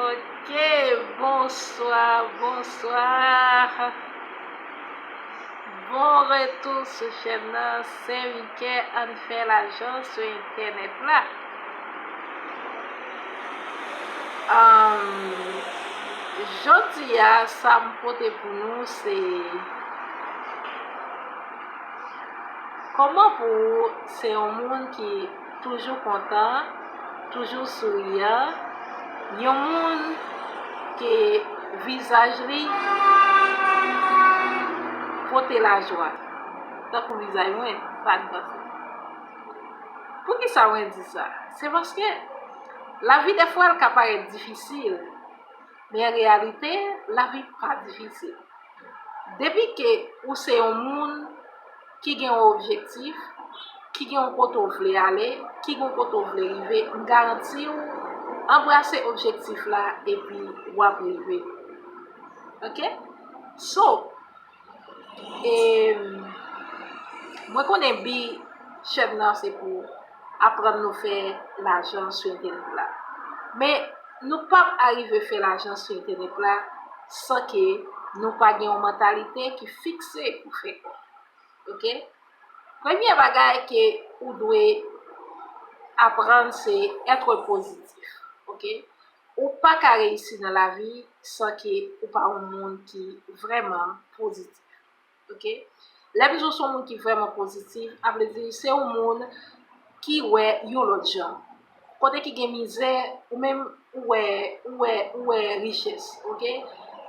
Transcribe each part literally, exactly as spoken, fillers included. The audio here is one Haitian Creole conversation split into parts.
Ok, bonswa, bonswa. Bon retou sou chèn nan, Sen Mikè, ann fè lajan sou entènèt la. Ahn, jodi a, sa m pote pou nou, se kòman pou ou se yon moun ki toujou kontan, toujou souriyan, yon moun ke vizaj li pote lajwa, tankou vizaj mwen, pa n panse. Poukisa mwen di sa? Se paske lavi, dèfwa, l ka parèt difisil, men an reyalite, lavi pa difisil. Depi ke ou se yon moun ki gen yon objektif, ki gen yon kote w vle ale, ki gen yon kote w vle rive, m garanti w, anbrase objektif la epi w ap rive. Ok? So, e, mwen konnen bi chèn nan se pou aprann nou fè lajan sou entènèt la. Men nou p ap arive fè lajan sou entènèt la san ke nou pa gen yon mantalite ki fikse pou fè kòb. Ok? Premye bagay ke ou dwe aprann se être positif. Ok? Ou pa ka reyisi nan lavi san ke ou pa yon moun ki vrèman pozitif. Ok? Lè m di w se yon moun ki vrèman pozitif, a vle di se yon moun ki wè yon lòt jan. Kote ki gen mizè, ou menm ou wè, ou wè, ou wè richès, ok?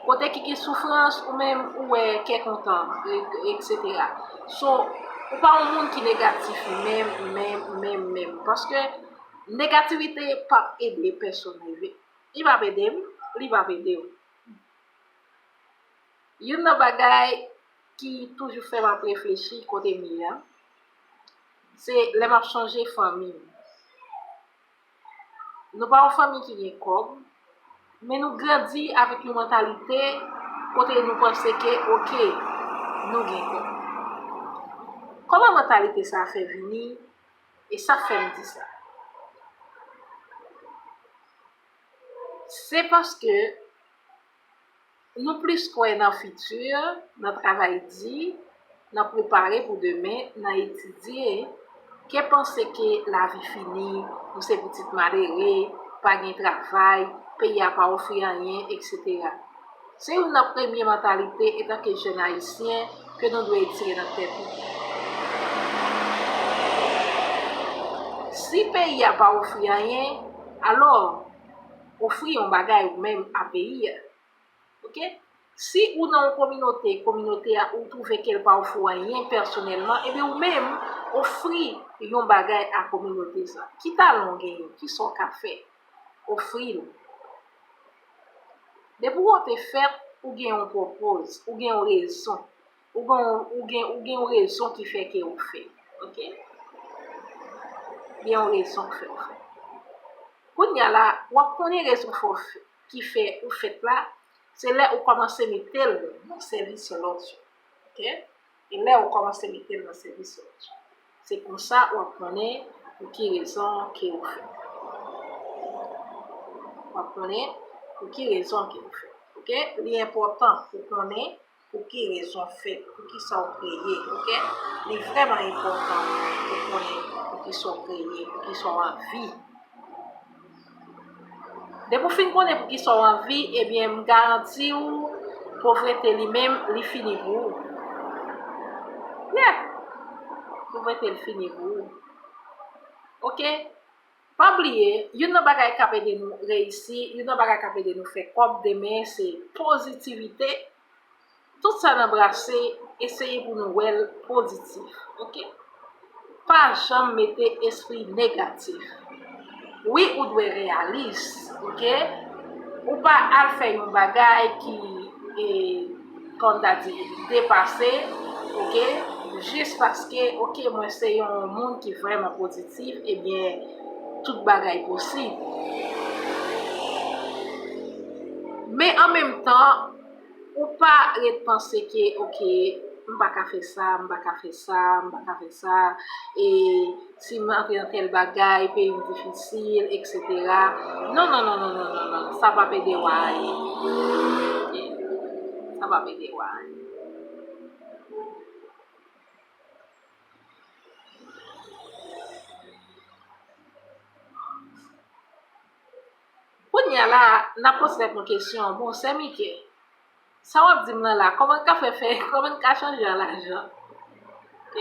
Kote ki gen soufrans, ou menm ou wè kè kontan, e- etsetera. So, ou pa yon moun ki negatif menm, menm, menm, menm. Paske negativite p ap ede pèsonn rive. Li p ap ede m, li p ap ede w. Youn nan bagay ki toujou fè m ap reflechi kote m ye a, se lè m ap sonje fanmi m. Nou pa yon fanmi ki gen kòb, men nou grandi avèk yon mantalite kote nou panse ke, ok, nou gen kòb. Kòman mantalite sa a fè vini, e sa k fè m di sa? Se paske nou plis kwè nan fiti, nan travay di, nan prepare pou demen, nan etidye, ke panse ke lavi fini, nou se pitit malere, pa gen travay, peyi a pa ofri anyen, etsetera. Se youn nan premye mantalite etanke jèn ayisyen ke nou dwe retire nan tèt nou. Si peyi a pa ofri anyen, alò, ofri yon bagay ou menm a peyi a. Ok? Si ou nan yon kominote, kominote a ou twouve ke l pa ofri w anyen pèsonèlman, ebyen ou menm, ofri yon bagay a kominote sa. Ki talan w genyen? Kisa w ka fè? Ofri l. Depi w te fèt, ou gen yon purpose, ou gen yon rezon. Ou gen, ou gen, ou gen yon rezon ki fè ke ou fèt. Ok? Gen yon rezon ki fè ou fèt. Kounye a la, w ap konnen rezon fè w fè- ki fè ou fèt la, se lè ou kòmanse mete l nan sèvis lòt yo. Ok? E lè ou kòmanse mete l nan sèvis lòt yo. Se konsa w ap konnen pou ki rezon ke ou fèt. W ap konnen pou ki rezon ke ou fèt. Ok? Li enpòtan pou konnen pou ki rezon w fèt, pou ki sa w kreye, ok? Li vrèman enpòtan pou konnen pou ki sa w kreye, pou ki sa w anvi. Depi w fin konnen pou ki sa w anvi, ebyen, m garanti w, povrete li menm, li fini pou ou. Yeah! Povrete li fini pou ou. Ok? Pa bliye, youn nan bagay k ap ede nou reyisi, youn nan bagay k ap ede nou fè kòb demen, se pozitivite. Tout sa n anbrase, eseye pou nou wè l pozitif, ok? Pa janm mete espri negatif. Wi, ou dwe reyalis, ok? Ou pa al fè yon bagay ki, e, kòm ta di, depase, ok? Jis paske, ok, mwen se yon moun ki vrèman pozitif, ebyen, tout bagay posib. Men an menm tan, ou pa ret panse ke, ok, M pa ka fè sa, m pa ka fè sa, m pa ka fè sa, e si m antre nan tèl bagay, peyi m difisil, etsetera. Non, non, non, non, non, non, non, sa p ap ede w a anyen. Sa p ap ede w a anyen. Kounye a la, n ap poze tèt nou kesyon, bon, sè Mike, sa w ap di m nan la, kòman n ka fè fè, kòman n ka chanje an lajan? Ok?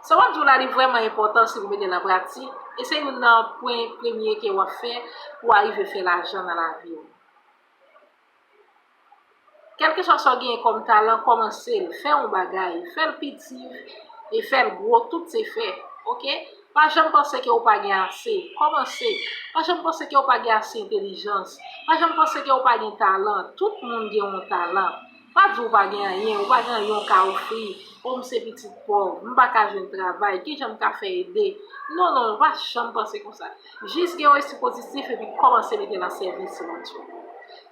Sa w ap di w la, li vrèman enpòtan si w mete l an pratik, e se youn nan pwen premye ke w ap fè pou w arive fè lajan nan lavi w. Kèlkeswa sa w genyen kòm talan, kòmanse l, fè yon bagay, fè l piti e fè l gwo, tout se fè, ok? Pa janm panse ke w pa gen ase, kòmanse. Pa janm panse ke w pa gen ase entèlijans, pa janm panse ke w pa gen talan, tout moun gen yon talan. Pa di w pa gen anyen, ou pa gen anyen w ka ofri, o m se pitit pòv, m pa ka jwenn travay, kijan m ka fè ede? Non, non, non, pa janm panse konsa. Jis gen yon espri pozitif epi kòmanse mete l an sèvis lòt yo.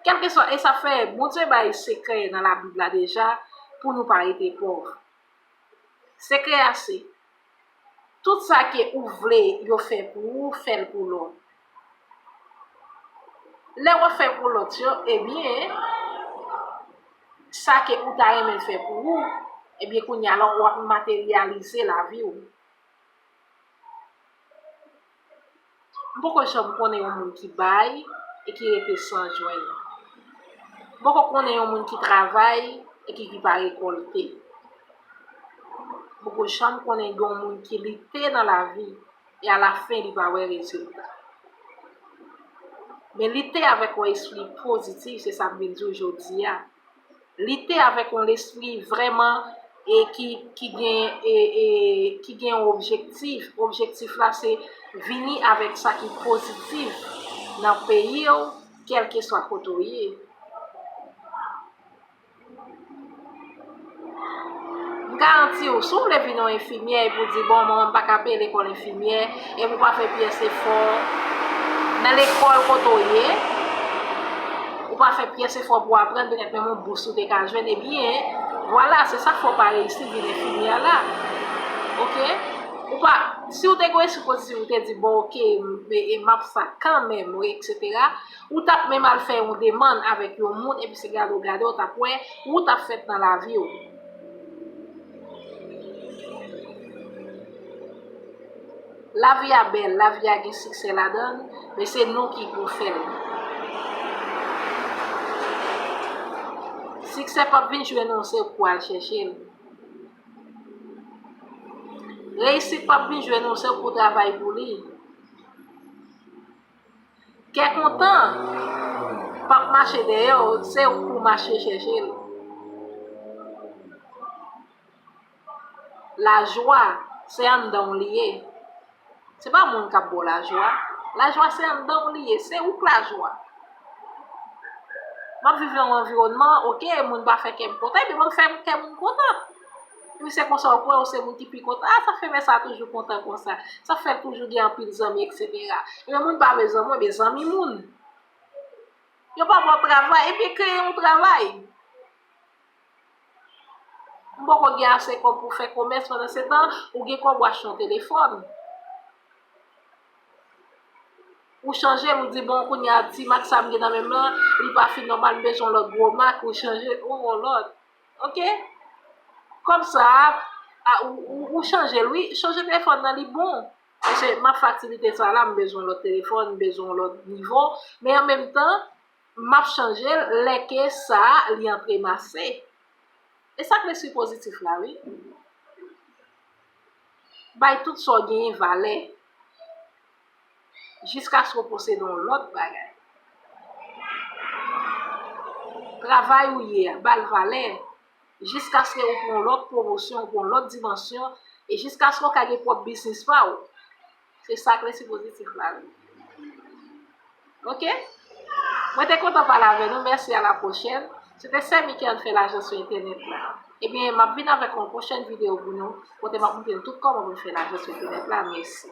Kèlkeswa, e sa fè Bondye bay sekrè nan Labib la deja pou nou pa rete pòv. Sekrè a se, tout sa ke ou vle yo fè pou ou, fè l pou lòt. Lè w ap fè pou lòt yo, ebyen, sa ke ou ta renmen fè pou ou, ebyen, kounye a la, w ap materyalize lavi w. M poko janm konnen yon moun ki bay e ki rete san jwenn. M poko konnen yon moun ki travay e ki, ki pa rekòlte. M poko janm konnen yon moun ki lite nan lavi e alafen li pa wè rezilta. Men lite avèk yon espri pozitif, se sa m vin di w jodi a. Lite avèk yon lespri vrèman e ki, ki gen, e, e, ki gen yon objektif. Objektif la se vini avèk sa ki pozitif nan peyi w, kèlkeswa kote w ye. M garanti w, si w vle vin yon enfimyè epi w di, bon, mwen, m pa ka peye lekòl enfimyè, epi w pa fè pyès efò nan lekòl kote w ye, ou pa fè pyès efò pou w aprann, petèt menm yon bous ou te ka jwenn, ebyen, vwala, se sa k fè w pa reyisi vin enfimyè la. Ok? Ou pa, si w te gen yon espri pozitif, ou te di, bon, ok, m, e, e, m ap sa kanmenm, wi, etsetera, ou t ap menm al fè yon demann avèk yon moun, epi se gade w gade w t ap wè wout ap fèt nan lavi w. Lavi a bèl, lavi a gen siksè ladan l, men se nou ki pou fè l. Siksè p ap vin jwenn ou, se ou k pou al chèche l. Reyisit p ap vin jwenn ou, se ou k pou travay pou li. Kè kontan p ap mache dèyè w, se ou k pou mache chèche l. Lajwa, se anndan w li ye. Se pa moun k ap ba w lajwa. Lajwa, se anndan w li ye, se ou k lajwa. M ap viv nan yon anviwònman, ok, moun pa fè kè m kontan, ebyen, mwen m fè kè moun kontan. Epi se konsa w kwè ou se moun ki pi kontan. A, sa fè mè sa toujou kontan konsa. Sa fè l toujou gen anpil zanmi, etsetera. Ebyen, moun pa vle zanmi w, ebyen, zanmi moun. Yo pa ba w travay, ebyen, kreye yon travay. M poko gen ase kòb pou fè komès, pandan se tan, ou gen kòb ou achte yon telefòn. Ou chanje l, ou di, bon, kounye a, ti mak sa m gen nan men m lan, li pa fin nòmal, m bezwen yon lòt gwo mak, ou chanje, ou yon lòt. Ok? Kòb sa a, a, ou, ou, ou chanje l, wi, chanje telefòn nan, li bon. Paske m ap fasilite sa la, m bezwen yon lòt telefòn, m bezwen yon lòt nivo, men an menm tan, m ap chanje l lè ke sa a, li antre mase. E sa k lespri pozitif la, wi. Bay tout sa w genyen valè, jiskaske w posede yon lòt bagay. Travay ou ye a, ba l valè, jiskaske ou pran yon lòt pwomosyon, ou pran yon lòt dimansyon, e jiskaske w ka gen pwòp biznis pa w. Se sa k lespri pozitif la, wi. Ok? Mwen te kontan pale avè nou. Mèsi, a la pwochèn. Se te Sè Mike Ann Fè Lajan sou Entènèt la. Ebyen, m ap vin avèk yon pwochèn videyo pou nou, kote m ap montre nou tout kòman pou n fè lajan sou entènèt la. Mèsi.